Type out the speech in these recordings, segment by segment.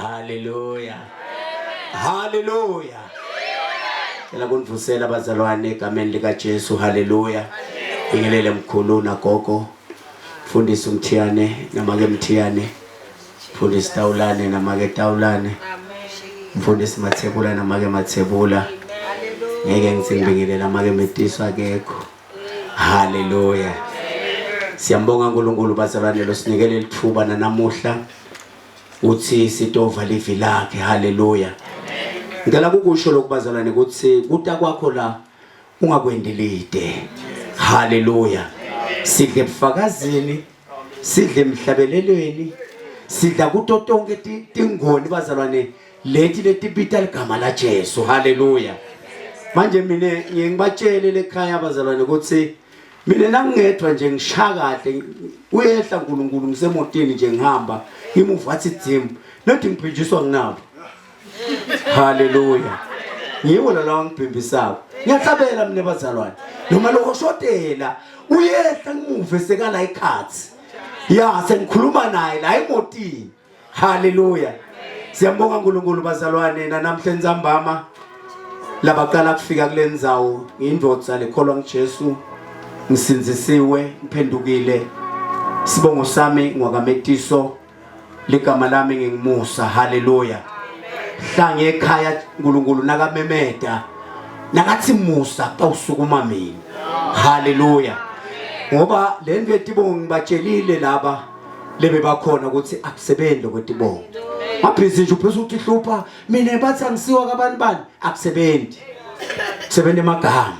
Haleluya. Haleluya. Cela kunivusela abazalwane egameni lika Jesu. Haleluya. Ingelele mkhulu nagogo. Mfundisi uMthiyane namake Mthiyane. Mfundisi Tawulane namake Tawulane. Mfundisi Mathebula namake Mathebula. Ngeke ngithi ngibingelela make Metiso akekho. Haleluya. Siyambonga uNkulunkulu bazalwane losinikele lithuba nanamuhla uthi sitova livi lakhe. Haleluya. Ngicela kukusho lokhu bazalwane ukuthi kuta kwakho la ungakwendi lide. Haleluya. Sidle ebufakazini, sidle emhlabelelweni, sidla kuto tonke tingoni bazalwane leti letibita ligama la Jesu. Haleluya. Manje mina ngiye ngibatshele lekhaya bazalwane ukuthi mina nangingedwa nje ngishaya kahle uyehla uNkulunkulu ngisemotini nje ngihamba ngimuva athi dim nothi ngibhinjiswa nginabo. Haleluya. Ngiwo lo lawa ngibhimbisako. Ngiyahlabela mina bazalwane. Noma lokho shotela uyehla ngimuve sekala ikhathi. Ya sengikhuluma naye la emotini. Haleluya. Siyambonga uNkulunkulu bazalwane namhla entsambama labaqala kufika kule ndzawo ngiyindoda lekholwa nguJesu ngisinzisiwe ngiphendukile sibongo sami ngwakametiso ligama lami nginguMusa. Haleluya. Hlange ekhaya uNkulunkulu nakamemeda nakathi Musa kutawusukuma mina. Haleluya. Ngoba le nto yetibongo ngibatshelile laba lebe bakhona ukuthi akusebenzi lokwetibongo. Mabhizi nje uphese uthi hlupha mina bathi angisiwa kabani bani akusebenzi. Kusebenza emagama.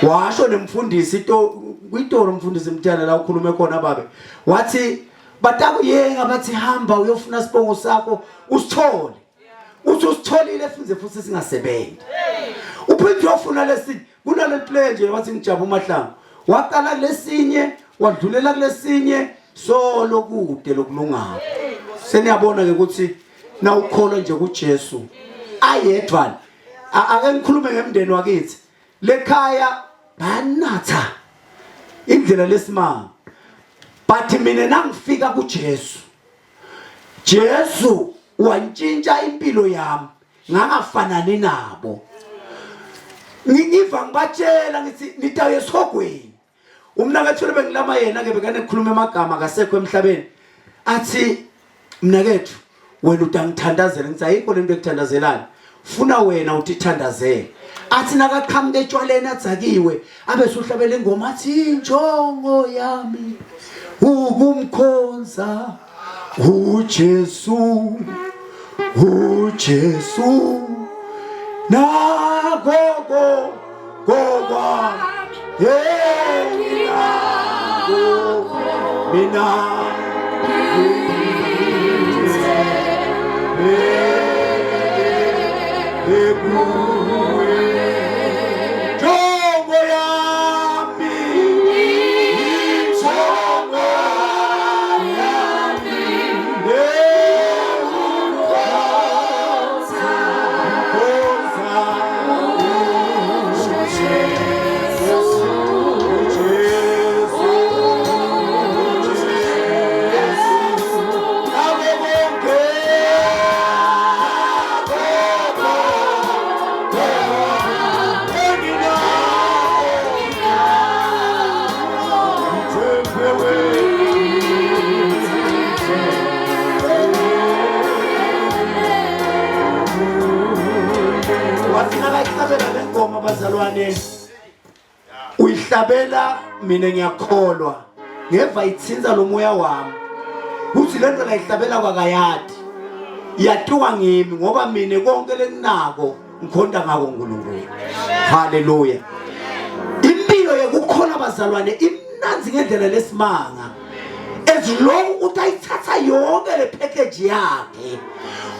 Washo nemfundisi to kwitoro umfundisi Mthiyane la ukhulume khona babe. Wathi batakuyenga bathi hamba uyofuna sibongo sakho usithole. Uthi usitholile futhi futhi singasebenzi. Uphinde uyofuna lesinye kunale play nje wathi ngijaba uMahlangu. Waqala kulesinye wadlulela kulesinye solo kude lokulungayo. Seniyabona ke ukuthi nawukholwa nje kuJesu ayedwa ake ngikhulume ngemndeni wakithi lekhaya banatha indlela lesimanga but mina nangifika kuJesu Jesu wantshintsha impilo yami ngangafanani nabo. Ngiva ngibatshela ngithi nitaye esihogweni. Umnakethu bengilama yena ke bekane kukhuluma amagama akasekho emhlabeni. Athi mnakethu wena utangithandazela ngithi ayikho lento ekuthandazelayo. Funa wena uthithandazele. Athi nakaqhamuka etshwaleni adzakiwe abe suhlabela ingoma athi injongo yami ukumkhonza uJesu uJesu nagogo gogo hey mina Jongo yami injongo yami ekukhonza khonza uJesu uJesu uJesu nabo bonke Wathi nakayihlabela le ngoma bazalwane uyihlabela mina ngiyakholwa ngeva ithinza lo moya wami kuthi le nto layihlabela kwakayadi iyatuka ngimi ngoba mina konke lenginako ngikhonta ngako uNkulunkulu. Haleluya. Impilo yekukholwa bazalwane imnanzi ngendlela lesimanga. As long ukuthi ayithatha yonke le package yakhe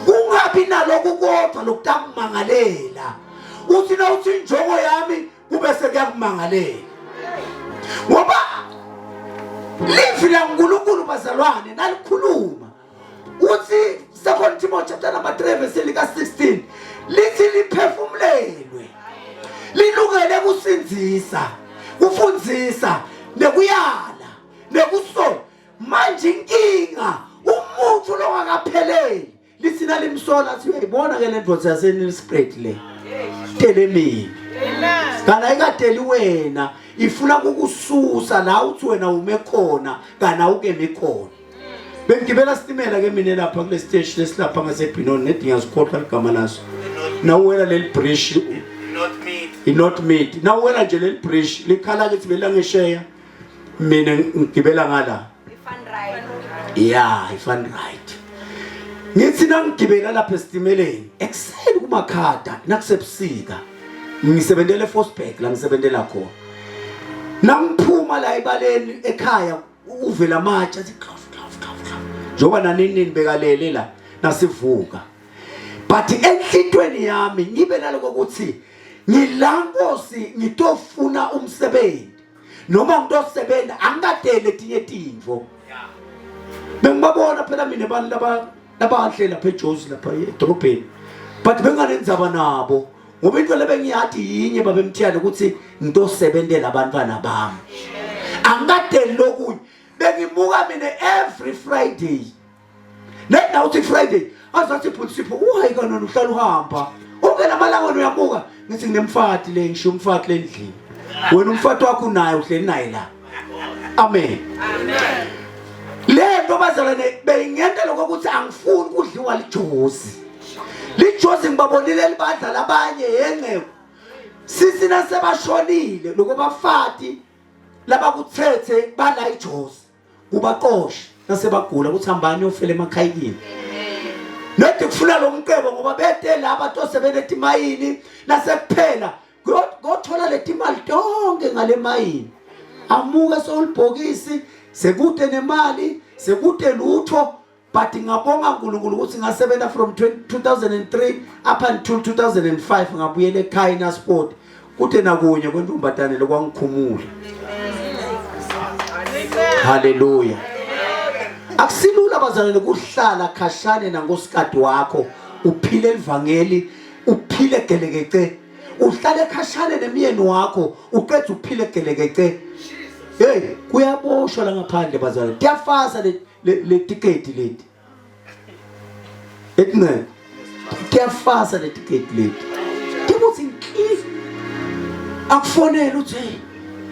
kungabi naloku kodwa lokutakumangalela uthi na uthi injongo yami kube sekuyakumangalela ngoba livi laNkulunkulu bazalwane nalikhuluma uthi 2 Timothy chapter number 3 verse lika 16 lithi liphefumulelwe lilungele kusindzisa kufundzisa nekuyala nekusola. Manje inkinga umuntu longakapheleli lithi Lithi nalimsola athi uyayibona ke le ndoda yaseNelspruit le. Tele mina. Kana ikadeli wena ifuna kukususa la uthi wena ume khona kana ukemi khona. Bengigibela sitimela ke mina lapha kule station esilapha ngaseBinoni nedi ngiyazikhohlwa ligama laso. Nawuwela leli bridge i-North Mead. Nawuwela nje leli bridge likhala kithi belangesheya mina ngigibela ngala. Yeah, ifun right. Ngithi nangigibela lapha esitimeleni ekuseni kumakhada nakusebusika ngisebentela eFosberg la ngisebentela khona. Nangiphuma la ebaleni ekhaya uvela amatshe athi klof klof klof klof. Njengoba nanini bekalele la nasivuka. But enhlitweni yami ngibe naloko ukuthi ngila Nkosi ngitofuna umsebenzi. Noma ngitosebenza angikadele etinye tintfo. Bengibabona phela mina abantu laba labahle lapha eJozi lapha edolobheni. But benganenzaba nabo ngoba into lebengiyati yinye babemthiyane ukuthi ngitosebentela abantwana bami. Angikadeli lokunye. Bengimuka mina every Friday. Nenda uthi Friday azathi bhuti Sipho uhayi kanona uhlala uhamba. Onke lamalanga wena uyamuka ngithi nginemfati le ngisho umfati le ndlini. Wena umfati wakho unaye uhleli naye la. Amen. Amen. Le nto bazalwane beyingenta lokho ukuthi angifuni kudliwa lijozi. Lijozi ngibabonile libadla labanye yenceku. Sisi nasebashonile lokho bafati labakuthethe bala ijozi. Kubaqoshe nasebagula ukuthi hambani yofela emakhayini. Nedi kufuna lo mcebo ngoba bete laba tose benetimayini nasekuphela kothola letimali tonke ngale mayini. Amuke sewulibhokisi sekude nemali sekude lutho but ngabonga uNkulunkulu ukuthi ngasebenza from 2003 up until 2005 ngabuyela ekhaya eNasport kude nakunye kwentombatane lokwangikhumula. Haleluya. Akusilula bazalwane kuhlala khashane nangosikadi wakho uphile elivangeli uphile gelekece uhlale khashane nemyeni wakho uqeda uphile gelekece. Hey kuyaboshwa la ngaphandle bazalwane kuyafasa le le tiketi leti etinceku kuyafasa le tiketi leti tikuthi nkli akufonele uthi hey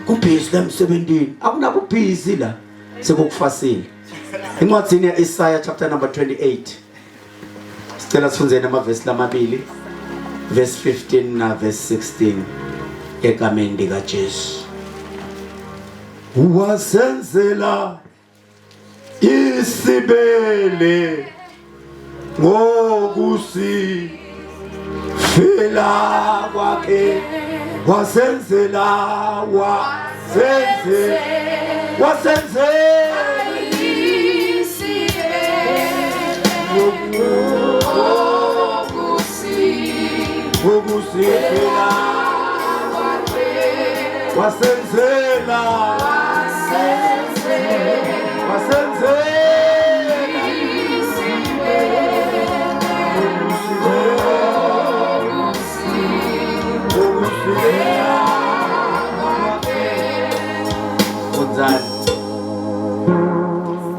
kubhizi la emsebentini akunabubhizi la sekukufasile encwadzini ya-Isaya chapter number 28 sicela sifundzeni amavesi lamabili verse 15 na verse 16 egameni likaJesu wasenzela isibele ngokusifela kwakhe wasenzela wasenze wasenzela ngokusifela wasenzela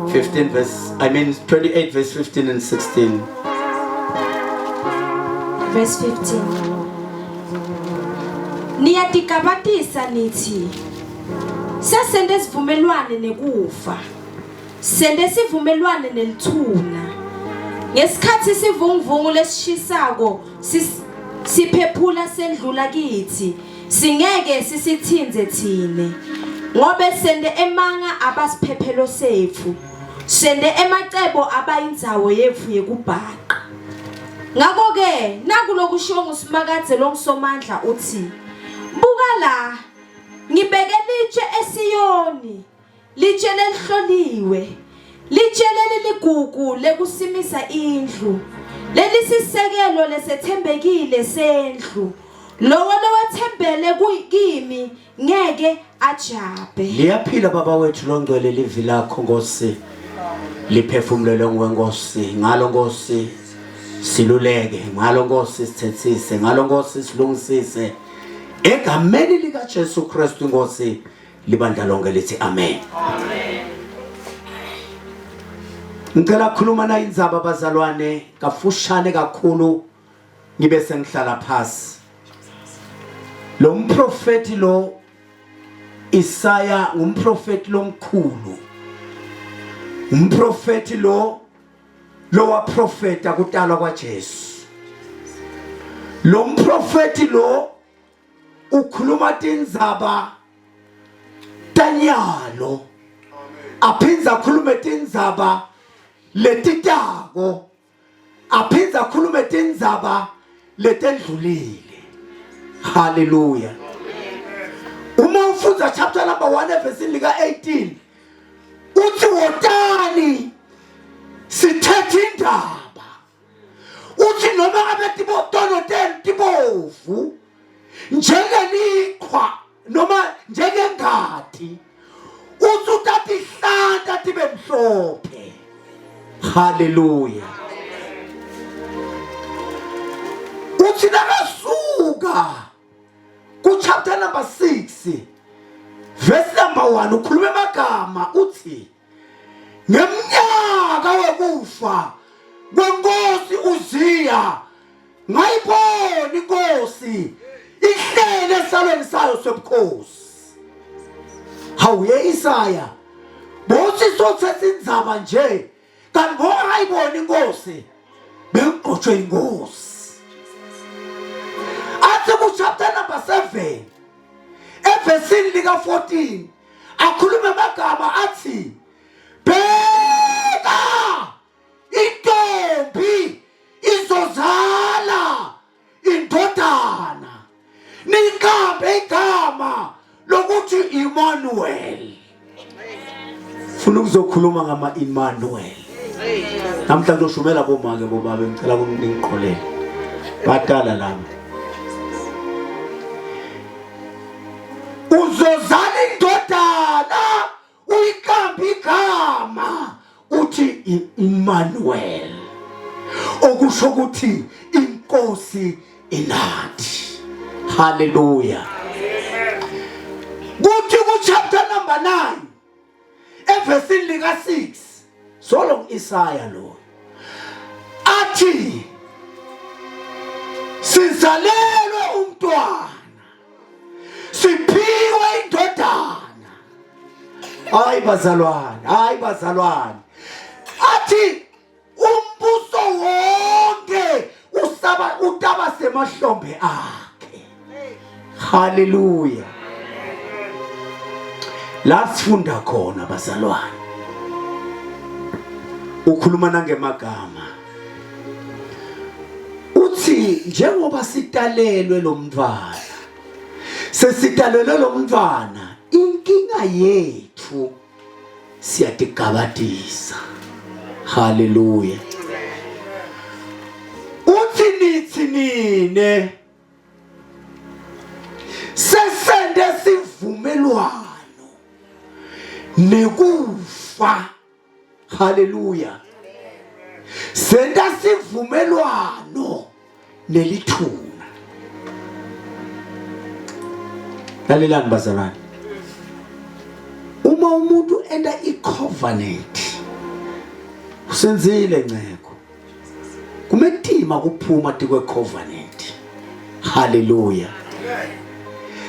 15 verse I mean 28 verse 15 and 16. Verse 15. Niyatigabatisa nithi Sesente sivumelwane nekufa. Sente sivumelwane nelithuna. Ngesikhathi sivunguvungu lesishisako siphephula sendlula kithi, singeke sisithinze thine. Ngobe sente emanga abasiphephelo setfu. Sente emacebo abayindzawo yetfu yekubhaqa. Ngakho-ke naku lokushiwo nguSimakadze longuSomandla uthi, Buka la, Ngibeke litshe eSiyoni, litshe lelihloliwe, litshe leliligugu lekusimisa indlu, lelisisekelo lesethembekile sendlu. Lowo lowethembele kimi ngeke ajabhe. Liyaphila baba wethu longcwele livi lakho Nkosi liphefumulelwe nguwe Nkosi ngalo Nkosi siluleke ngalo Nkosi sithethise ngalo Nkosi silungisise Egameni lika Jesu Kristu Nkosi libandla lonke lithi amen. Amen. Ngicela ukukhuluma na indzaba bazalwane kafushane kakhulu ngibe sengihlala phasi. Lo mprofeti lo Isaya ngumprofeti lomkhulu. Umprofeti lo lowaprofeta kutalwa kwaJesu. Lo mprofeti lo ukhuluma tindzaba tanyalo aphindze akhulume tindzaba letitako aphindze akhulume tindzaba letendlulile. Haleluya. Uma ufunda chapter number 1 evesini lika 18 uthi wotani sithethe indaba. Uthi noma ngabe tono tenu tibovu njengeliqhwa noma njengengadi uthi utatihlanta tibe mhlophe. Haleluya. Uthi nakasuka ku chapter number 6 verse number 1 ukhuluma amagama uthi ngemnyaka wekufa kwenkosi uZiya ngayibona inkosi ihlele esalweni sayo sobukhosi. Hawu ye Isaya, bothi sothetha indzaba nje kanti bongayibona inkosi bengigqotshwe inkosi. Athi ku chapter number 7 evesini lika 14 akhulume amagama athi bheka intombi izozala indodana niqambe igama lokuthi Emmanuel. Funa ukuzokhuluma ngama Emmanuel namhla. Kuzoshumela bomake bobaba, ngicela ningiqolele badala laba. Uzozala indodana uyiqambe igama uthi Emmanuel, okusho ukuthi inkosi inathi. Haleluya. Kuthi ku chapter number 9 evesini lika 6 solo Isaya lo athi sizalelwe umntwana, siphiwe indodana. Hayi bazalwane, hayi bazalwane, athi umbuso wonke usaba utaba semahlombe akhe. Haleluya. La sifunda khona bazalwane, ukhuluma nangemagama uthi njengoba sitalelwe lo mntwana, sesitalelwe lo mntwana, inkinga yethu siyatigabatisa. Haleluya. Uthi nithi nine sesende sivumelwano nekufa. Haleluya. Senta sivumelwano nelithuna. Lalelani bazalwane, uma umuntu enta i-covenant usenzile nceko kumetima kuphuma tikwe covenant. Haleluya.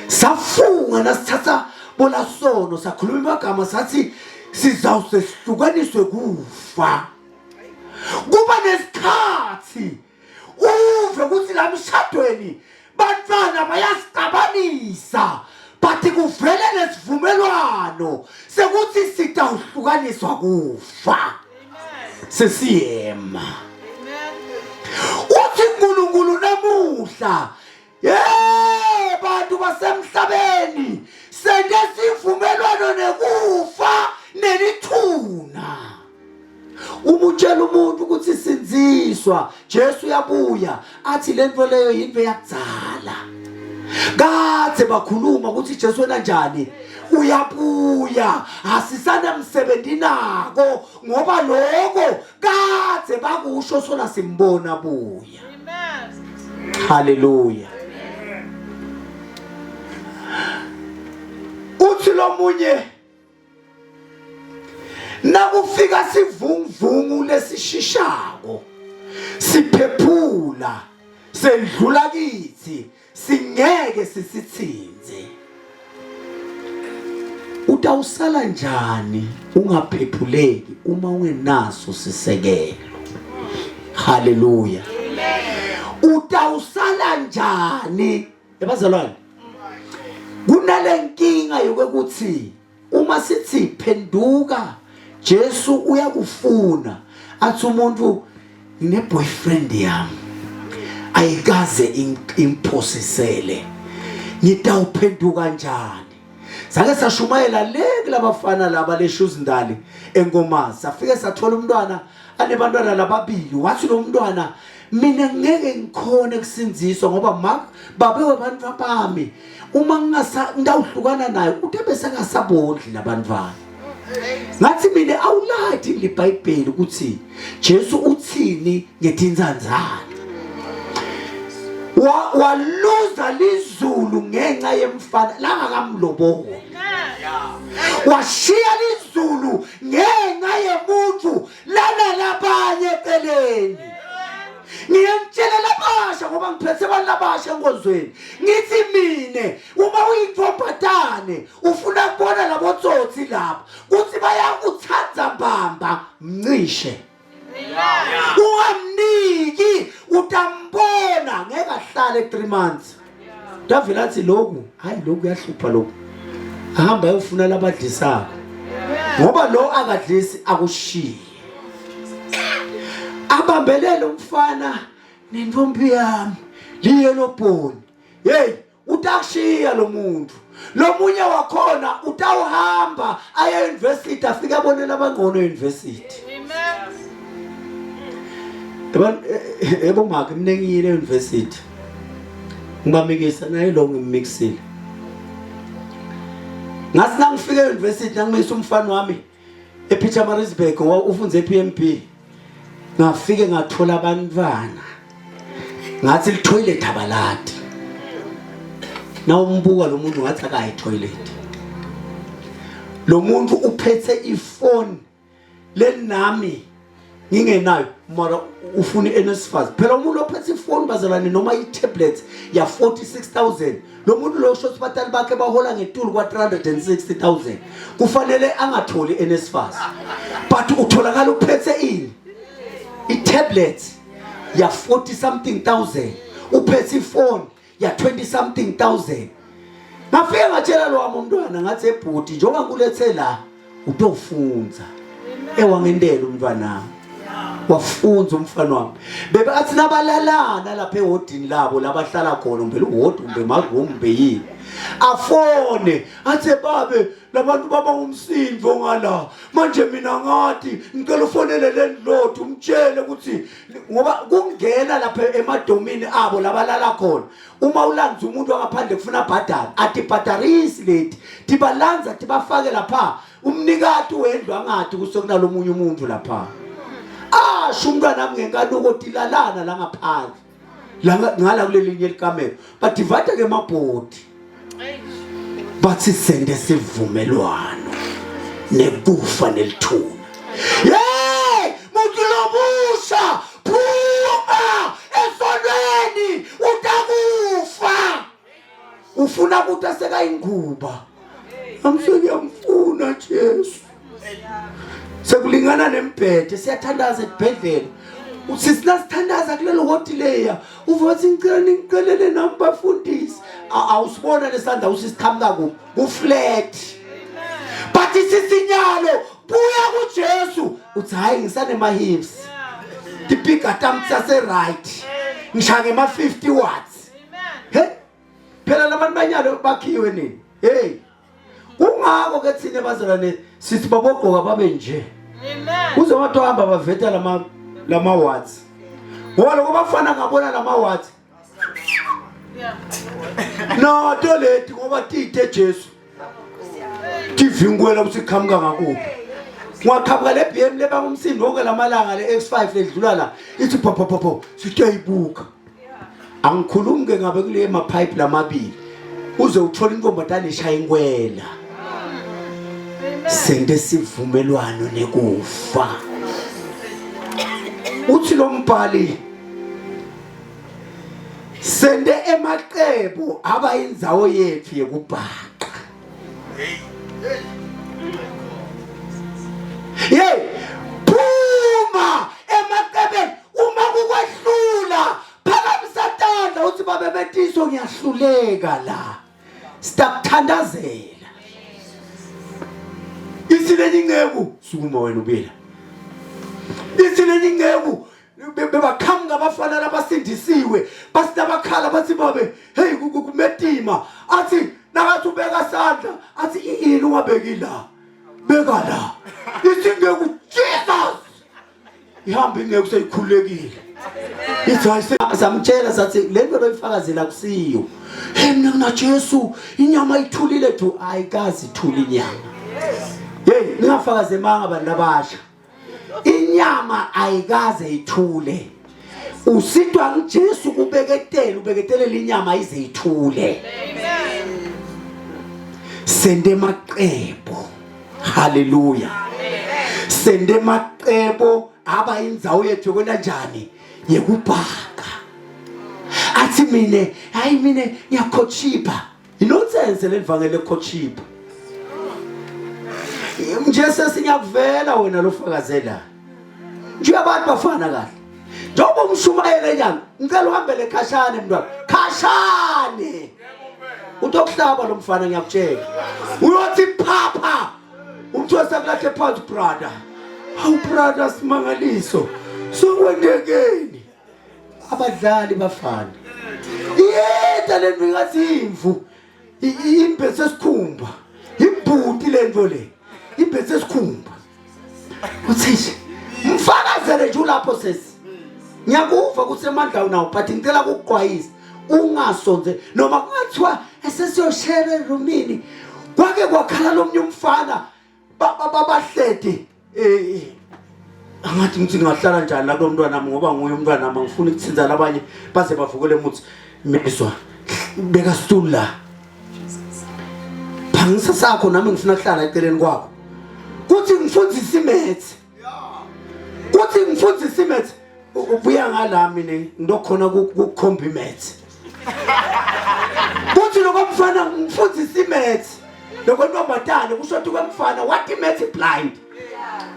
Safunga nasithatha bona sono, sakhuluma amagama sathi sizawusehlukaniswe kufa. Kuba nesikhathi uve ukuthi la mshadweni bantwana bayasicabanisa, but kuvele nesivumelwano sekuthi sitawuhlukaniswa kufa. Sesiyema uthi uNkulunkulu namuhla, Hey bantu basemhlabeni, sente sivumelwano nekufa nelithuna. Uma utshela umuntu ukuthi sinziswa Jesu uyabuya, athi lento leyo yinto yakudzala. Kade bakhuluma ukuthi Jesu wena njani uyabuya, asisana msebenzi nako ngoba lokho kade bakusho sona simbona buya. Haleluya. Uthi lomunye Nakufika sivunguvungu lesishishako siphephula sendlula kithi singeke sisithinze. Utawusala njani ungaphephuleki uma ungenaso sisekelo? Haleluya. Utawusala njani ebazalwane? Kunalenkinga yokuthi uma sithi phenduka Jesu uyakufuna athi umuntu ngine boyfriend yami ayikaze imphosisele ngitawuphenduka kanjani sake sashumayela le kulabafana laba leshuzindali enkomazi safike sathola umntwana anebantwana lababili wathi lo mntwana mina ngeke ngikhone kusindziswa ngoba mak babe webantwana bami uma ngingasa ngitawuhlukana naye uthe bese angasabondli labantwana ngathi mina awulathi libhayibheli ukuthi Jesu uthini ngetintsandzane waluza lizulu ngenxa yemfana langakamloboli washiya lizulu ngenxa yemuntu lana labanye eceleni ngiyemtshela labasha ngoba ngiphethe abantu labasha enkonzweni ngithi mina uma uyintombazane ufuna kubona labotsotsi lapha kuthi bayakuthanda mbamba mncishe ungamniki utambona ngeke ahlale 3 months Davila athi lokhu hayi lokhu kuyahlupha lokhu ahamba ayofuna labadlisako ngoba lo akadlisi akushiye abambelele umfana nentombi yami liyelobhoni hey utakushiya lo muntu lo munye wakhona utawuhamba aye university afike abonele abangcono university yebo maka mina ngiyile university ngibamikisa naye lo ngimikisile ngathi nangifika e-university nangimisa umfana wami ePietermaritzburg ngoba ufunze ePMB ngafike ngathola abantwana ngathi li-toilet abaladi nawumbuka lo muntu ngathi akayi toilet lo muntu uphethe ifoni lenami ngingenayo mara ufuna i-NSFAS phela umuntu ophethe ifoni bazalwane noma i-tablet ya 46000 lo muntu lo sho ukuthi batali bakhe bahola ngetulu kwa 360000 kufanele angatholi i-NSFAS but utholakala uphethe ini i-tablet ya 40 something thousand uphethe ifoni ya 20 something thousand ngafike ngatshela lo wami umntwana ngathi ebhuti njengoba ngikulethe la utofunza ewangentela umntwana wafunza umfana wami bebe athi nabalalana lapha ehodini labo labahlala khona umbe luhodi umbe maroom umbe yini afone athe babe labantu baba umsindo ngala manje mina ngathi ngicela ufonele landlord umtshele ukuthi ngoba kungena lapha emadomini abo labalala khona uma ulanza umuntu wangaphandle kufuna abhadale atibhadarisi leti tibalanza tibafake lapha umnikati wendlu angathi kusekunalomunye umuntu lapha asho umntwana wami ngenkanuko tilalana la ngaphandle ngala kulelinye likamelo badivada ke mabhodi bathi sende sivumelwano nekufa nelithuna hey muntu lomusha phuma esonweni utakufa ufuna ukuthi asekayinguba amsengiyamfuna Jesu sekulingana nembhede siyathandaza esibhedlela sisi nasithandaza kulelo hoti leya uve wathi ngicela ningicelele nami bafundisi awusibona lesandla usisiqhamuka kuphi kuflat but sisinyalo buya kuJesu uthi hayi ngisanema-hips tipiga tami tisase-right ngishaya ngema-50 watts he phela labantu banyalo bakhiwe nini hey kungako ke thina bazalwane sithi babogqoka babe nje kuze wathi hamba baveta lama lama watts ngoba lokho bafana ngabona lama watts no to leti ngoba tite Jesu tivingwela ukuthi iqhamuka ngakuphi ngwaqhamuka le BM lebanga umsindo wonke lamalanga le X5 ledlula la ithi pho pho pho sitoyibuka angikhulumi ke ngabe kule mapipe lamabili uze uthole intombazane ishaya inkwela Sente sivumelwano nekufa. Uthi lo mbhali sende emacebo aba indzawo yethu yekubhaqa. Hey, phuma emacebeni uma kukwehlula phakamisa tandla uthi babe betiso ngiyahluleka la. Sitakuthandazela. Ithi lenye inceku sukuma wena ubila. Ithi lenye inceku bebaqhamuka abafana labasindisiwe basinabakhala bathi babe hey kumetima athi nakathi ubeka sandla athi ini ungabeki la beka la ithi ngeke Jesus ihamba ingeke seyikhululekile ithi hayi samtshela sathi le nto loyifakazela kusiyo hey mina nginaJesu inyama ithulile du ayikazi ithula inyama hey ningafakaze manga abantu abasha inyama ayikaze ithule usitwa nguJesu kubeketela ubeketelela inyama ize ithule sende emaqebo haleluya sende emaqebo aba indzawo yethu yokwenta njani yekubhaka athi mina hayi mina ngiyakhochipa Inonsense lelivangeli lecourtship. Nje sesingiyakuvela wena lofakazela. Nje abantu bafana kahle. Njengoba umshumayele nyanga, ngicela uhambele khashane mntwana. Khashane. Utokuhlaba lo mfana ngiyakutshela. Uyothi phapha. Umthiwa sakulahle phansi brother. Hawu brother simangaliso. Sokwendekeni? Abadlali bafana iyeta lento ingathi imvu imbethe esikhumba ibhuti lento le imbethe esikhumba uthi mfakazele nje ulapho sesi ngiyakuva ukuthi emandla unawo but ngicela ukukuxwayisa ungasonze noma kungathiwa esesiyoshera erumini kwake kwakhala lomnye umfana bahledi eh, eh angathi ngithi ngingahlala njani la kulo mntwana wami ngoba nguye umntwana wami angifuni ukuthinza labanye baze bavukele muthi mizwa beka stool la phangisa sakho nami ngifuna kuhlala eceleni kwakho kuthi ngifundise imaths kuthi ngifundise imaths ubuya ngala mina ngilokhona kukhomba imaths kuthi lokomfana ngifundise imaths lokontombazane kusho ukuthi kwemfana what imaths blind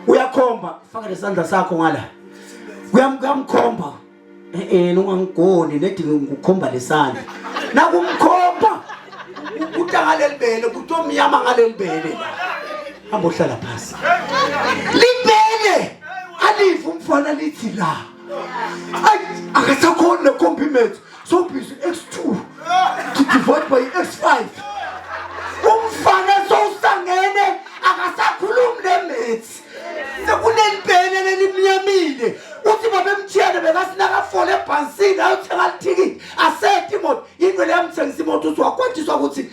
uyakhomba faka lesandla sakho ngala kuyamkhomba eh eh ungangigoni nedi ngikukhomba lesandla nakumkhomba uta ngaleli bele kuthi omnyama ngaleli bele la hamba ohlala phasi libele alive umfana lithi la ayi akasakhoni nekhomba imethu so busy x2 to divide by x5 umfana sowusangene akasakhulumi nemethi sekunelibhele lelimnyamile uthi babemtshiyane bekasinakafole ebhansini ayothenga lithikithi asethe imoto into leyamthengisa imoto uthi wakwatiswa ukuthi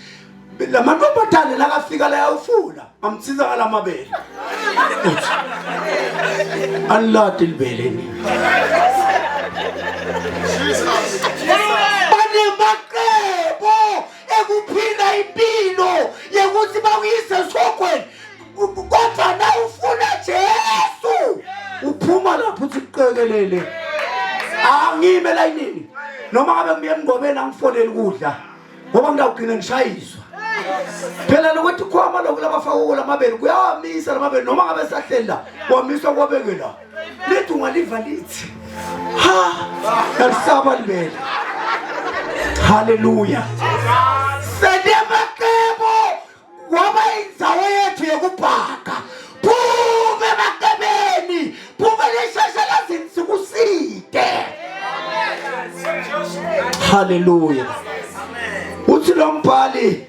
la mantombazane lakafika layawufuna amthiza ngalamabele uthi aliladi libele ni banemacebo ekuphila impilo yekuthi bakuyise esihogweni kodwa na ufuna Jesu uphuma lapho uthi kuqekelele angime elayinini noma ngabe ngiye emngcwabeni angifoleli ukudla ngoba ngidawugcina ngishayiswa phela lokuthi khwama lokhu labafaka kuwo lamabele kuyawamisa lamabele noma ngabe sahleli la kwamiswa kwabeke la lithi ungaliva lithi ha yalisaba libele haleluya senemaxebo waba indzawo yethu yekubhaka phume emacebeni phume leshashalazini sikuside haleluya uthi lo mbhali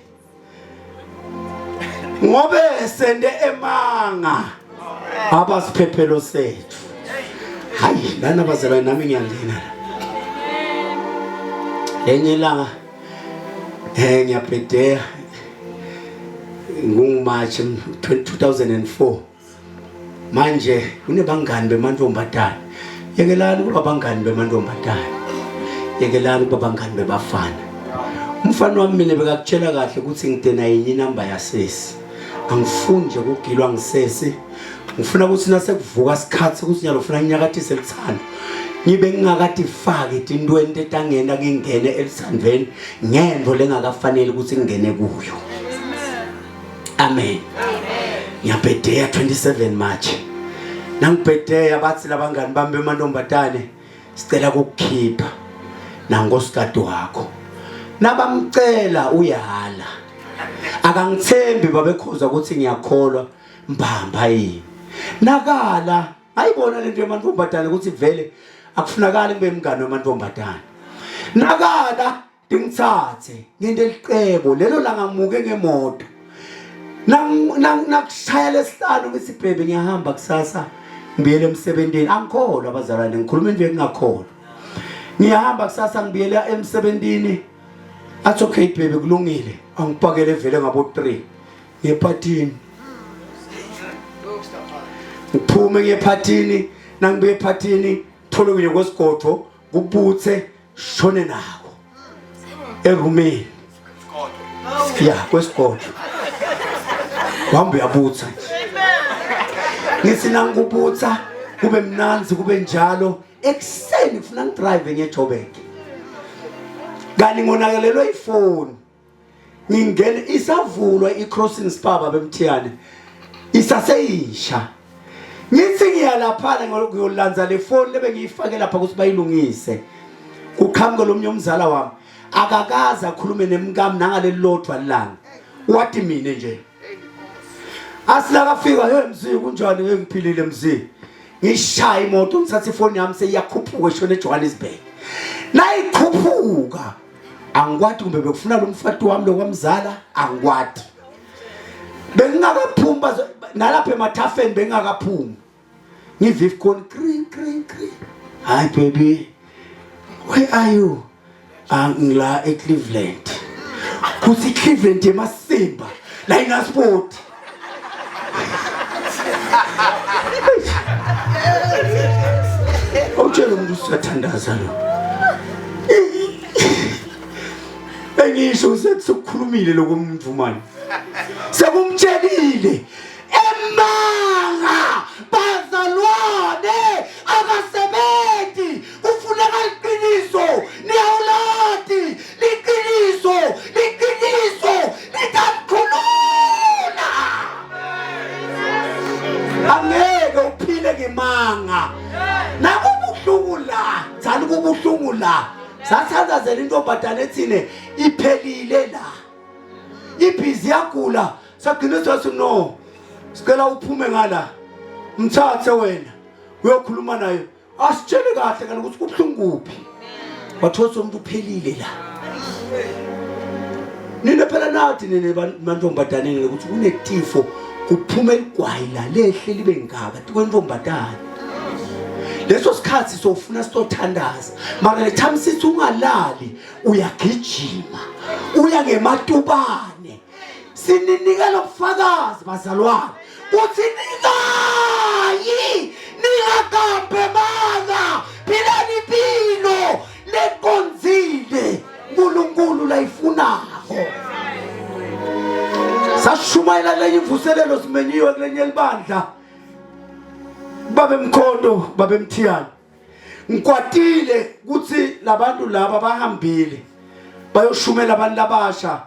ngobe sende emanga abasiphephelo sethu hayi lana bazalwane nami ngiyangena la lenye ilanga eh ngiyabhedeya ngunguMarch 2004 manje kunebangani bemantombazane yekelani kuba bangani bemantombazane yekelani kuba bangani bebafana umfana wami mina bekakutshela kahle ukuthi ngidena yinye inamba yasesi Angifuni nje ukugilwa ngisesi. Ngifuna ukuthi nasekuvuka isikhathi ukuthi nyalo ufuna nginyakathise lithando. Ngibe ngingakatifaki tintweni etangena ngingene elithandweni ngento lengakafanele ukuthi ngingene kuyo. Amen. Ngiyabhedeya 27 March. Nangibhedeya bathi labangani bami bemantombazane sicela ukukukhipha nangosikade wakho. Nabamcela uyala. Akangithembi babekhuza ukuthi ngiyakholwa mbamba yini. Nakala ayibona lento yamantombazane ukuthi vele akufunakali ngibe mngani wamantombazane. Nakala Ngithathe ngento elicebo lelo langa ngimuke ngemoto. Nakushaya lesihlanu ngithi baby ngiyahamba kusasa ngibuyele emsebenzini. Angikholwa abazalwane ngikhuluma into engingakholwa. Ngiyahamba kusasa ngibuyela emsebenzini. Athi okay baby kulungile. Angipakele vele ngabo 3 ngephathini. Ngiphume ngephathini nangibuye ephathini thole kunye kwesigodvo kubuthe shone nako erumini ya kwesigodlo wahamba uyabutha nje ngithi nangikubutha kube mnanzi kube njalo ekuseni kufuna ngidrive ngeJoburg kanti ngonakelelwe ifoni ngingene isavulwa i-crossing spa babemthiyane isaseyisha ngithi ngiyalaphana ngiyolanza le foni lebe ngiyifake lapha ukuthi bayilungise kuqhamuke lo mnye umzala wami akakaze akhulume nemkami nangaleli lodwa lilanga wathi mina nje asilakafika hey mzi kunjani hey ngiphilile mzi ngishaya imoto ngithatha ifoni yami seyiyakhuphuka eshona eJohannesburg nayikhuphuka angikwati kumbe bekufuna lo mfati wami lokwamzala angikwati bengingakaphumi nalapha emathafeni bengingakaphumi ngiviv khona kri kri kri hi baby where are you angila eCleveland kuthi Cleveland yemasimba la inasport Awutshela umuntu usathandaza lo. Engisho usethi sokukhulumile lokumuntu manje. Sekumtshelile emanga bazalwane akasebenzi kufuneka iqiniso niyawulati liqiniso liqiniso litamkhulula angeke uphile ngemanga nakubuhlungu la thani kubuhlungu la sathandazela intombazane ethine iphelile la ibhizi yagula sagcina sathi no sicela uphume ngala mthathe wena uyokhuluma naye asitshele kahle kanti ukuthi kubuhlungu kuphi wathola umuntu uphelile la nina phela nathi nina mantombazaneni ukuthi kunetifo kuphuma eligwayi la lehle libe ngaka kwentombazane leso sikhathi sofuna sitothandaza mara le time sithi ungalali uyagijima uya ngematubane sininikela ubufakazi bazalwane kuthi ningayi ningakambe mana philani impilo leqonzile uNkulunkulu layifunako sashumayela lenye imvuselelo simenyiwe kulenye libandla babe mkhonto babe mthiyane ngikwatile ukuthi labantu laba bahambile bayoshumela abantu labasha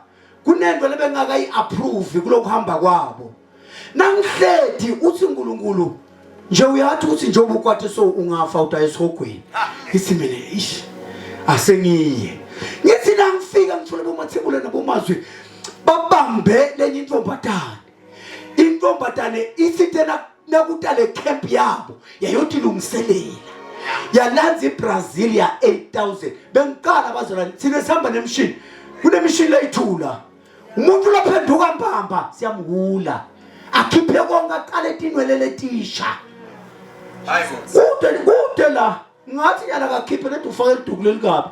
kunento lebengakayi-approve kulokuhamba kwabo nangihledi uthi uNkulunkulu nje uyathi ukuthi njengoba ukwate so ungafa udaye esihogweni ngithi mina ish asengiye ngithi nangifika ngithole bomathebula nabomazwi babambe lenye intombazane intombazane ithi tena nakutale camp yabo yayothi lungiselela yalanza iBrazil ya 8000 bengiqala abazalwane thina sihamba nemishini kunemishini leyithula umuntu lophenduka mbamba siyamhula akhiphe konke aqale tinwele letisha kude kude la ngathi nyana kakhiphe lento ufake liduku lelikabi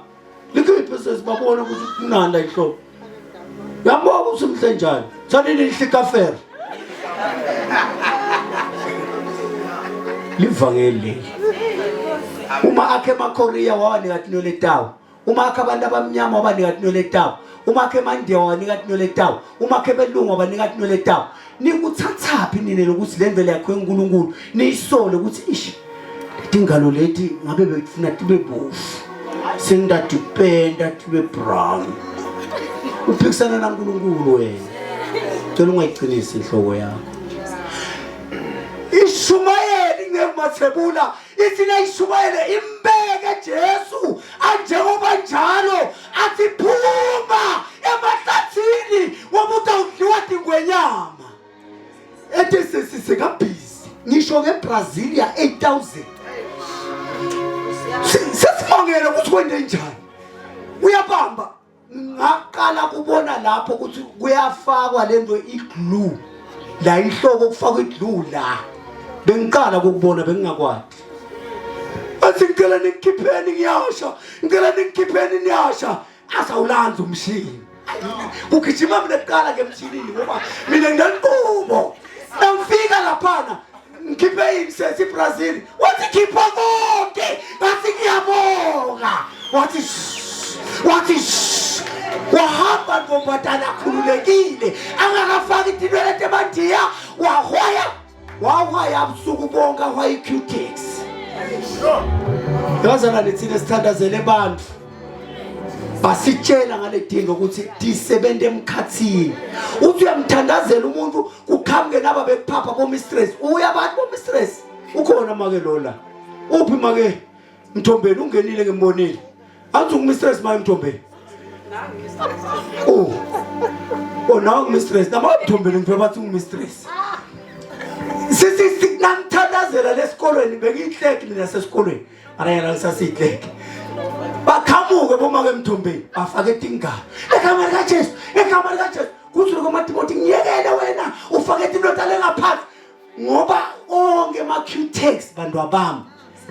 likhiphe sesibabona ukuthi kunani la inhloko uyambona ukuthi umhle njani thanini lihle ikafere livangeli leli uma akhe emakorea wawanika tinwele tawo uma akhe abantu abamnyama wabanika tinwele tawo uma akhe emandiya wabanika tinwele tawo uma akhe belungu wabanika tinwele tawo Nikuthathaphi nina lokuthi le ndlela yakho enkulunkulu niyisole ukuthi ish letingalo leti ngabe bekufuna tibe bovu sengitatipenda tibe brown. Uphikisana naNkulunkulu wena. Cela ungayiqinisi inhloko yakho. Ishumayeli ngemathebula ithi nayishumayele imbeke Jesu anjengoba njalo athi phuma emahlathini ngoba utawudliwa tingwenyama ethi sesikabhizi ngisho ngeBrazilia 8000 sesimangele ukuthi kwente njani uyabamba ngaqala kubona lapho ukuthi kuyafakwa lento iglue la inhloko kufakwa iglue la bengiqala ukubona bengingakwati athi ngicela ningikhipheni ngiyasha ngicela ningikhipheni niyasha asawulanza umshini kugijima mina kuqala ke emshinini ngoba mina nginenqubo nangifika laphana ngikhiphe yini sesi Brazil wathi khipha konke ngathi ngiyabonga wathi wathi wahamba ntombazana akhululekile angakafaki tinwele temandiya wahwaya wahwaya busuku bonke ahwaya i-qtex yazalwane thina sithandazele abantu basitshela ngale dingo ukuthi tisebenza emkhathini uthi uyamthandazela umuntu kuqhamuke naba bekuphapha bomistress uya abantu bomistress ukhona make lola uphi make mthombeni ungenile ngimbonile angithi ungumistress make mthombeni oh oh nawe ungumistress nama mthombeni ngiphe bathi ungumistress sisi nangithandazela lesikolweni bengiyihleki mina sesikolweni mara yena ngisasiyihleki baqhamuke bomake mthombeni bafake tingalo egama likaJesu egama likaJesu kuthi lokho matimoti ngiyekele wena ufake indoda lengaphansi ngoba onke ama-qtex bantu abami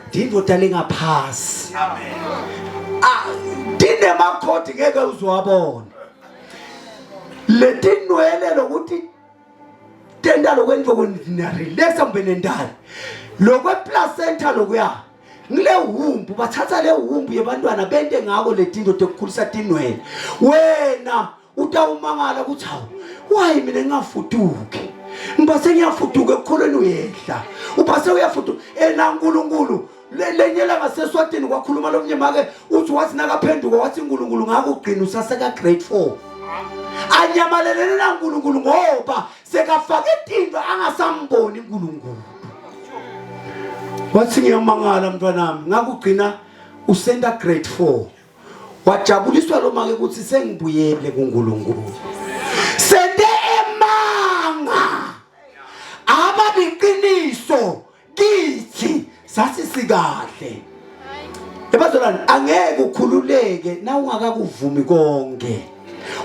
ndindoda lengaphasi ah, ndinemakhodi ngeke uzowabona letinwele lokuthi tenta lokwento nirelaxa mbe nendala lokweplacenta lokuya ngile humbu bathatha le humbu yebantwana bente ngako letinto tekukhulisa tinwele wena utawumangala ukuthi hawu why mina ngingafuduki ngiba sengiyafuduka ekukholweni uyehla uba sewuyafuduka ena nkulunkulu lenye langa seswatini kwakhuluma lomnye make uthi wathi nakaphenduka wathi uNkulunkulu ngakugcina usaseka grade 4 anyamalelene naNkulunkulu ngoba sekafake tinto angasamboni uNkulunkulu wathi ngiyamangala mntwanami ngakugcina usenda grade 4 wajabuliswa lo make ukuthi sengibuyele kuNkulunkulu sente emanga ababiqiniso kithi sathi sikahle ebazalwane angeke ukhululeke na ungakakuvumi konke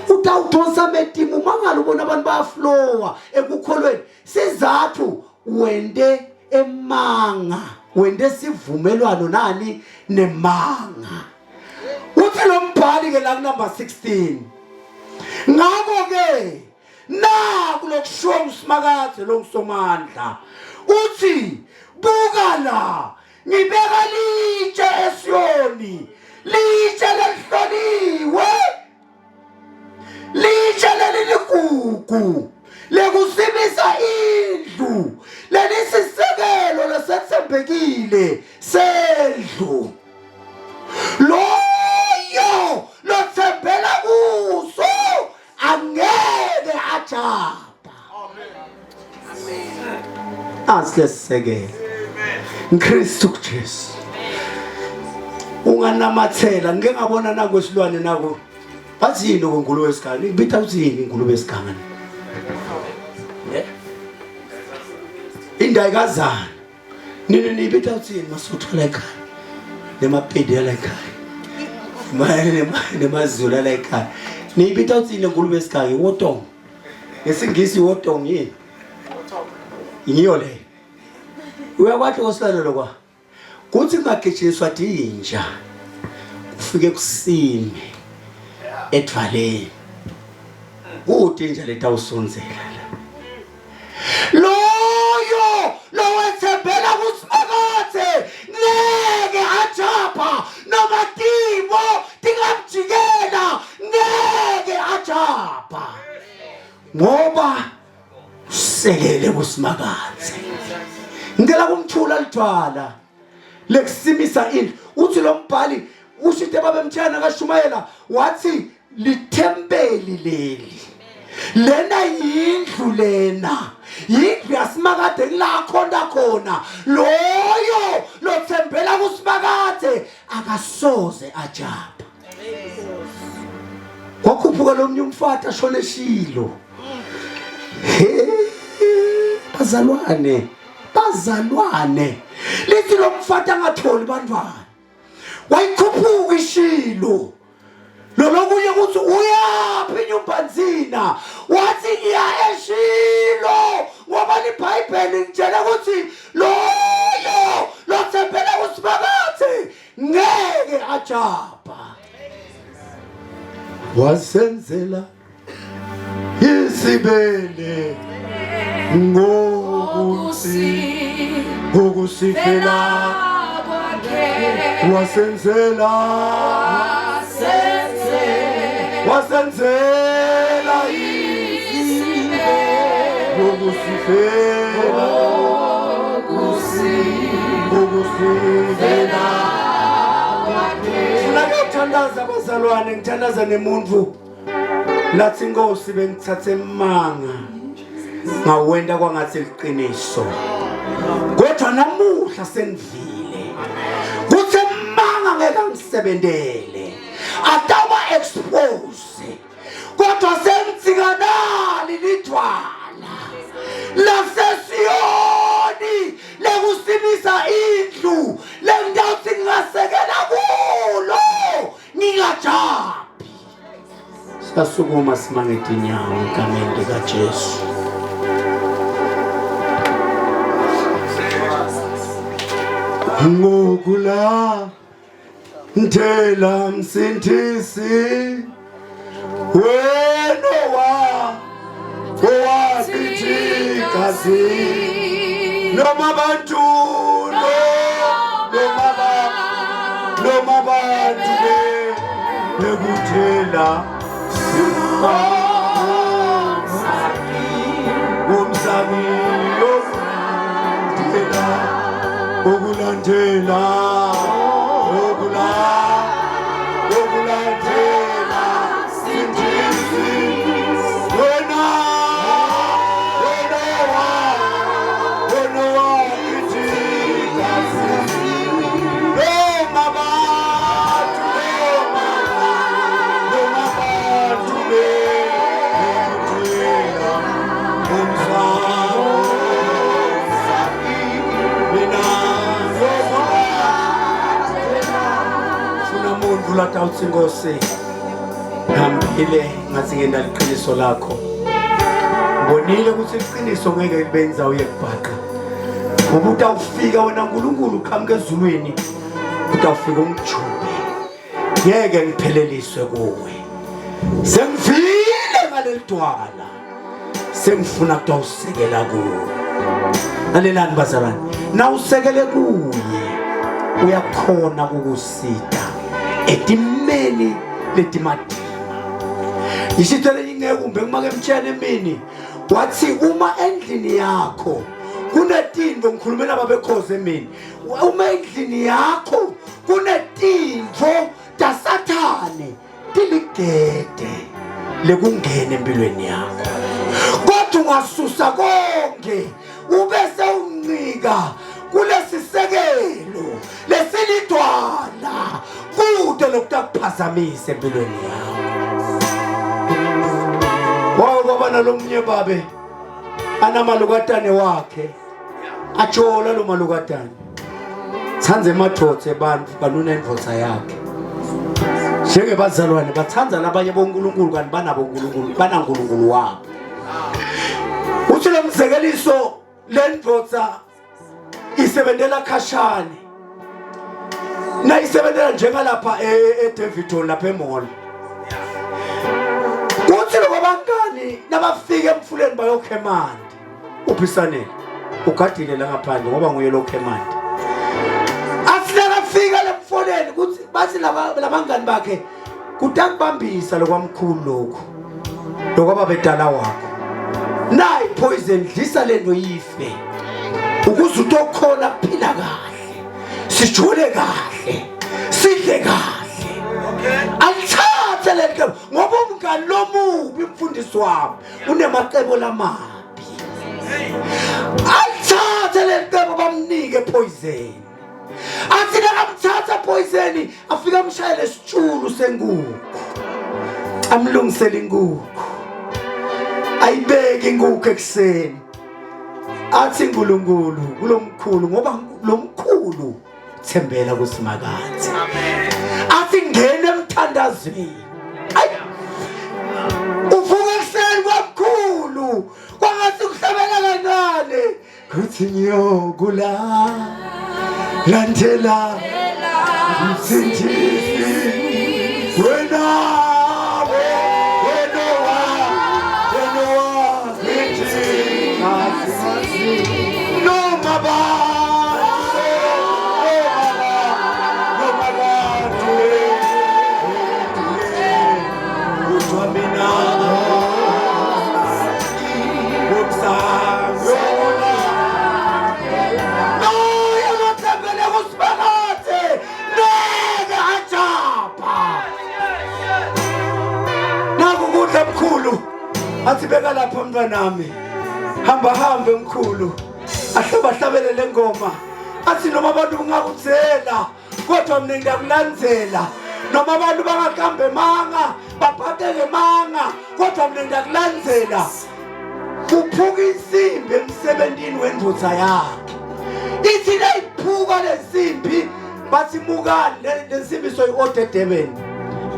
utawudonsa ametimu mangala ubona abantu bayaflowa ekukholweni sizathu wente emanga wente sivumelwano nani nemanga uthi lo mbhali ke la kunumber 16 ngakho ke naku lokushiwo ngusimakadze longusomandla uthi buka la ngibeka litshe esiyoni litshe lelihloliwe litshe leliligugu lekusimisa indlu lelisisekelo lesethembekile sendlu loyo lothembela kuso angeke ajabha amen asisekele ngikristu kuJesu unganamathela ngike ngabona nakwesilwane nako bathi yini okungulube esiganga ngibitha ukuthi yini ingulube esiganga indayikazana Nini nibita uthini masuthu la ekhaya? Nemapedi la ekhaya. Nemazulu la ekhaya. Nibita uthini ngulube esiganga iwotong. Ngesingisi iwotong yini? Ngiyo le. Uyakwathi osilalo lokwa. Kuthi kungagijinyiswa dinja. Kufike kusime edvaleni. Kude inja letawusondzela la. Loyo lowethembela kuSimakadze ngeke ajabha noma timo tingamjikela ngeke ajabha ngoba Usekele kuSimakadze. Ngicela kumthula lidwala lekusimisa indlu. Uthi lo mbhali ushite babemtshela kashumayela wathi lithempeli leli. Lena yindlu lena. Yindlu yaSimakade la khona khona. Loyo lothembela kuSimakade akasoze ajabha. Kwakhuphuka lomnye umfati ashone eshilo. He bazalwane, bazalwane. Lithi lo mfati angatholi bantwana. Wayikhuphuka ishilo. Lolokunye ukuthi uyaphi inyumbanzina wathi ngiya eshilo ngoba libhayibheli ngitshela ukuthi loyo lothembele kuSimakade ngeke ajabha wasenzela isibele ngokusifela wasenzela wasenzela isibele ngokusifela ngokusifela funa kuyothandaza abazalwane ngithandaza nemuntu lathi inkosi bengithathe emanga ngawenda kwangathi liqiniso kodwa namuhla sengivile kuthi emanga ngeke angisebentele atawuba expose kodwa sengitsikanali lidwala lasesiyoni lekusimisa indlu lengitawuthi ngingasekela kulo ngingajabhi sasukuma simange tinyawo egameni likaJesu ngokula Ndela msindisi wena wa owakithi noma abantu no noma ba noma abantu be bekuthela umsami yokulandela ukulandela okula okulandela sindisi wena wena wa wena wakithi noma bantu noma noma bantu bekuthela umsamo mina funa muntu latawutsi inkosi ngihambile ngathi ngenda liqiniso lakho ngibonile ukuthi iqiniso ngeke libe indzawo yekubhaqa ngoba utawufika wena nkulunkulu uqhamuka ezulwini utawufika ungijube ngeke ngipheleliswe kuwe sengivile ngaleli dwala sengifuna kutawusekela kuwe lalelani bazalwane nawusekele kuye uyakhona kukusita etimeni letimatima isitho lenye ingeke kumbe kumake mtshele emini wathi uma endlini yakho kunetinto ngikhulumela babekhoze emini uma endlini yakho kunetinto tasathane tiligede lekungena empilweni yakho kodwa ungasusa konke ube sewuncika kulesisekelo lesilidwala kude lokutakuphazamise empilweni yakho wake kwaba nalomunye babe anamalukatane wakhe ajola lo malukatane thanda emathotse abantu kanti unendvodza yakhe njengebazalwane bathanda labanye bonkulunkulu kanti banabo unkulunkulu banankulunkulu wabo uthi lo mzekeliso le ndvodza isebentela khashane nayisebentela njengalapha eDavidton lapha emall kuthi lokho abangani nabafika emfuleni bayokha emanti uphisanele ugadile la ngaphandle ngoba nguye lokho emanti athi nakafika lemfoleni kuthi bathi labangani bakhe kutakubambisa lokwamkhulu lokhu lokwababedala wakho. Nayi poison dlisa lento ife. Ukuze utokhona kuphila kahle. Sijule kahle. Sidle kahle. Alithathe lento ngoba umngani lomubi umfundisi wami unemacebo lamabi. Alithathe lento bamnike poison. Athi nakamthatha poison afika amshayele isitshulu senkukhu. Amlungisele inkukhu. Ayibeke inkukhu ekuseni. Athi uNkulunkulu kulomkhulu ngoba lomkhulu thembela kuSimakade. Athi ngene emthandazweni. Ayi uvuka ekuseni kwamkhulu kwangathi kuhlabela kancane kuthi ngiyokula landela msindisi wena wena wa wena wa noma ba noma ba kuthiwa mina Nakukudla mkhulu athi beka lapha mntwanami hamba hambe mkhulu ahlabahlabele le ngoma athi noma abantu bungakuthela kodwa mina ngiyakulandzela noma abantu bangakambe manga baphatheke manga kodwa mina ngiyakulandzela kuphuka insimbi emsebentini wendvodza yakhe ithi leyiphuka lensimbi bathi mukani le nsimbi soyi-order edurban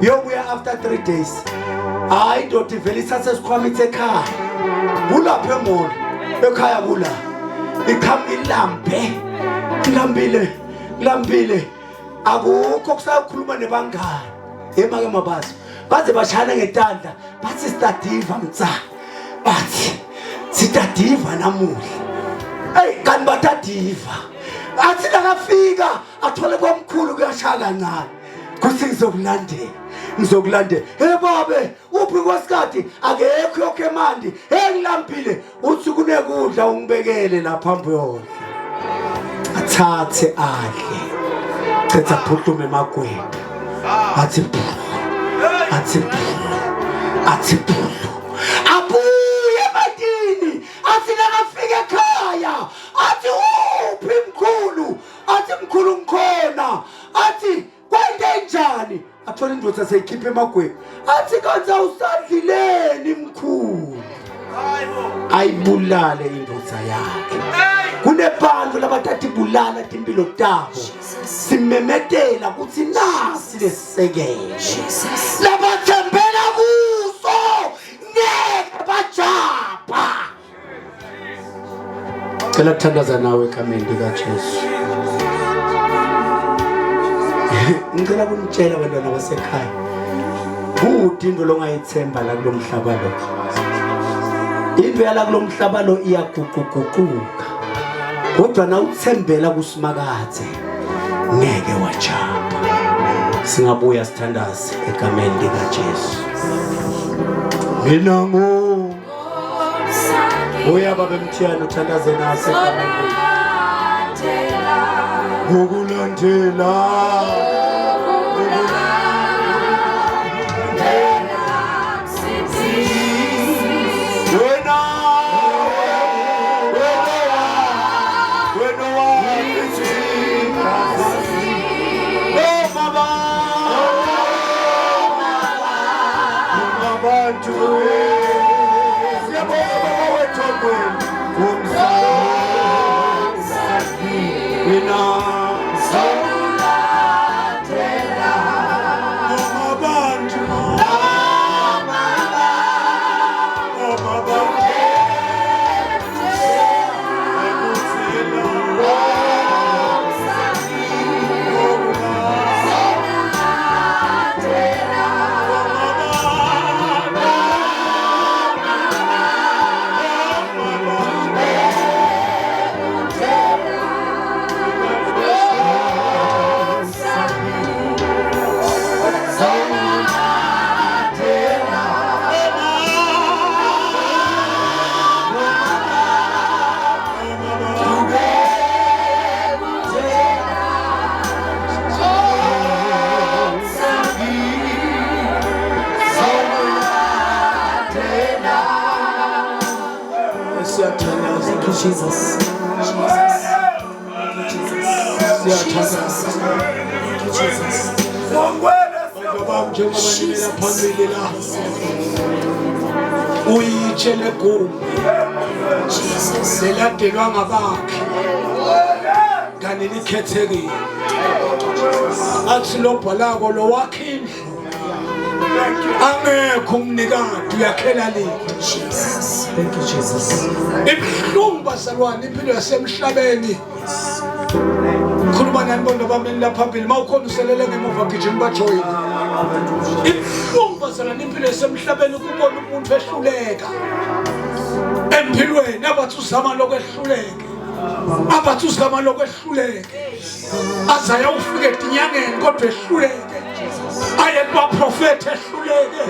yobuya after 3 days hayi indoda ivele ithathe esikhwama ithi ekhaya kulapha emolo ekhaya kula iqhamuka ilambe ilambile Lambile akukho kusakhuluma nebangani emake mabazi baze bashayana ngetandla bathi sitadiva mtsa bathi sitadiva namuhla eyi kanti batadiva athi nakafika athole kwamkhulu kuyashaya kancane kuthi ngizokulandela ngizokulandela he babe uphi nkosikazi akekho yokho emandi hey ngilambile uthi kunekudla ungibekele lapha phambi yodla athathe adle cetha phuthume emagwebu athi athi athi abuye ematini athi nakafika ekhaya athi uphi mkhulu athi mkhulu ngikhona athi kwente njani athole indoda seyikhipha emagwebu athi kanti awusadlileni mkhulu ayibulale indoda yakhe kunebantu labathatha ibulala timpilo tabo simemetela ukuthi nasi lesisekelo labathembela kuso ngeke bajabha Cela kuthandaza nawe egameni likaJesu. Ngicela kunitshela abantwana basekhaya. Kude into longayithemba la kulomhlaba lo. Into yala kulomhlaba lo iyaguquguquka. Kodwa na uthembela kusimakathe ngeke wajabha. Singabuya sithandaze egameni likaJesu. Mina ngu Buya baba Mthiyane uthandaze nasi ngokulandela wena wena wena wathi oh mama abantu siyabonga baba wethu ongcwele umsaki mina abantu Jesus. Jesus. Thank you, Jesus. Thank you, Jesus. Baba njengoba nimela phambili la uyitshe legumbi leladelwa ngabakhe kani likhethekile athi lobhalako lo wakhe indlu angekho umnikati uyakhela liphi. Thank you, Jesus. Ibuhlungu bazalwane impilo yasemhlabeni. Khuluma nani bonke bami la phambili mawukhona uselele ngemuva gijima bajoyine. Ibuhlungu bazalwane impilo yasemhlabeni ukubona umuntu ehluleka empilweni abathi uzama lokwehluleke abathi uzama lokwehluleke aze ayofika etinyangeni kodwa ehluleke aye kubaprofethi ehluleke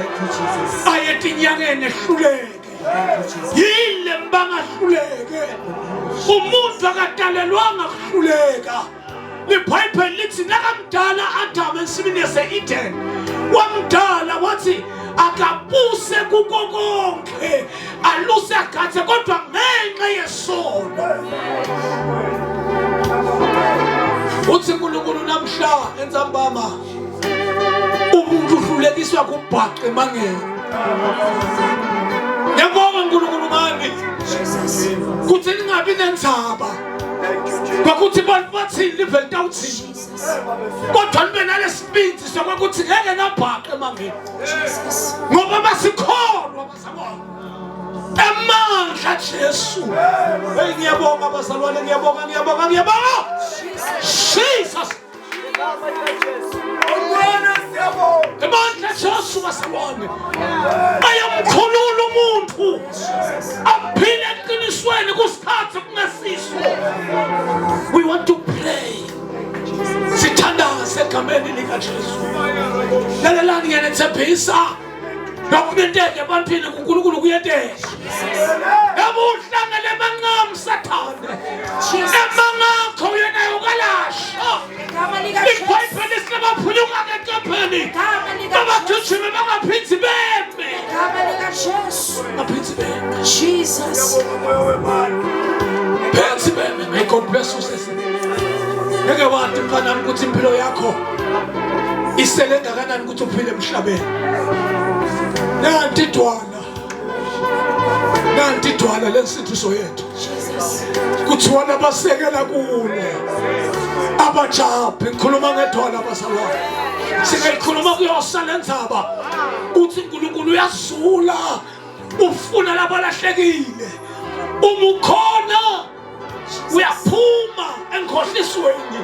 aye etinyangeni ehluleke yini le mbangahluleke umuntu akatalelwanga kuhluleka. Libhayibheli lithi nakamdala Adamu ensimini yase-Eden wamdala wathi akabuse kuko konke aluse agathe kodwa ngenxa yesono. Uthi uNkulunkulu namhla entsambama umuntu uhlulekiswa kubhaqa emangeni. Ngiyabonga uNkulunkulu ngani kuthi ningabi nendzaba kwakuthi bantu bathini live litawuthini kodwa nibe nalesibindi sokuthi ngeke nabhaqa emangeni ngoba basikholwa bazalwane amandla Jesu. Hey, ngiyabonga bazalwane, ngiyabonga, ngiyabonga, ngiyabonga. Jesus, amandla Jesu bazalwane ayamkhulula umuntu aphile eqinisweni kusikhathi kungesiso. We want to pray, sithandaze egameni likaJesu. Lalelani, ngiyanethembisa lokubenteke ebantwini kuNkulunkulu kuyenteka. Ebuhlangele emanqamu sathane emangakho yena yokalasha. Igama likaJesu. Ibhayibheli sinabaphunyuka ngenkambeni Igama likaJesu. babagijime bangaphindzi beme Igama likaJesu. bangaphindzi beme Jesus. phindzi beme. May God bless you, sisi. Ngeke wathi mfanami ukuthi impilo yakho isele ngakanani ukuthi uphile emhlabeni. Nanti idwala, nanti idwala lensindiso yethu. Jesus. Kuthiwa nabasekela kulo abajabhi. Ngikhuluma ngedwala bazalwane, singayikhuluma kuyosala endzaba kuthi uNkulunkulu uyazula ufuna labalahlekile. Uma ukhona uyaphuma enkhohlisweni,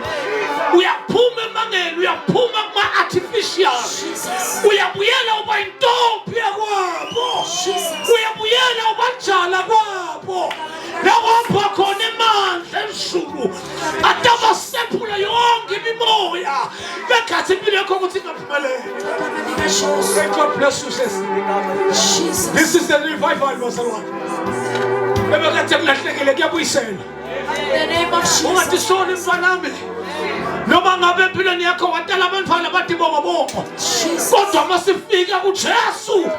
uyaphuma emangeni, uyaphuma kuma-artificial, uyabuyela uba intombi yakwabo, uyabuyela ubanjala kwabo lawapha khona emandla emsuku atabasephula yonke imimoya bekhathi impilo yakho ukuthi ingaphumeleli. Igama likaJesu. May God bless you, sis. Jesus. This is the revival bazalwane. Ebekade kulahlekile kuyabuyiselwa. In the name of Jesus. Ungatisoli mfanami noma ngabe empilweni yakho watala abantwana bathi bongobongo, kodwa masifika kuJesu,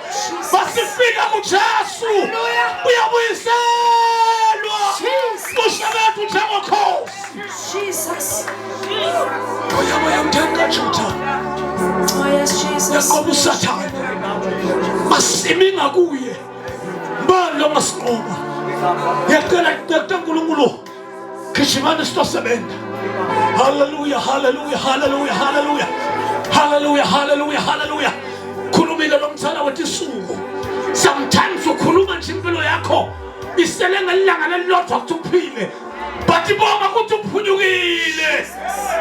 masifika kuJesu uyabuyiselwa. Jesus. Usebethu njengokhosi. Jesus. Oyamoya mtheni kaJuda. Oh yes, Jesus. Yaqoba usathane masimi ngakuye bani lo masinqoba. Ngiyacela cela uNkulunkulu gijimani sitosebenza. Haleluya, haleluya, haleluya, haleluya, haleluya, haleluya, haleluya. Khulumile lo mthana wetisuku. Sometimes ukhuluma nje impilo yakho isele ngelanga lelilodwa ukuthi uphile, but ibonga ukuthi uphunyukile.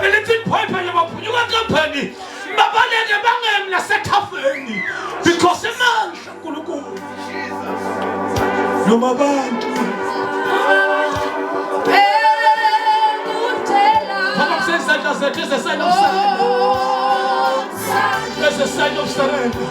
Lelithi ibhayibheli baphunyuka enkampani babaleke bangemi nasethafeni because emandla uNkulunkulu noma abantu phakamise izandla zethu as a sign of surrender, as a sign of surrender.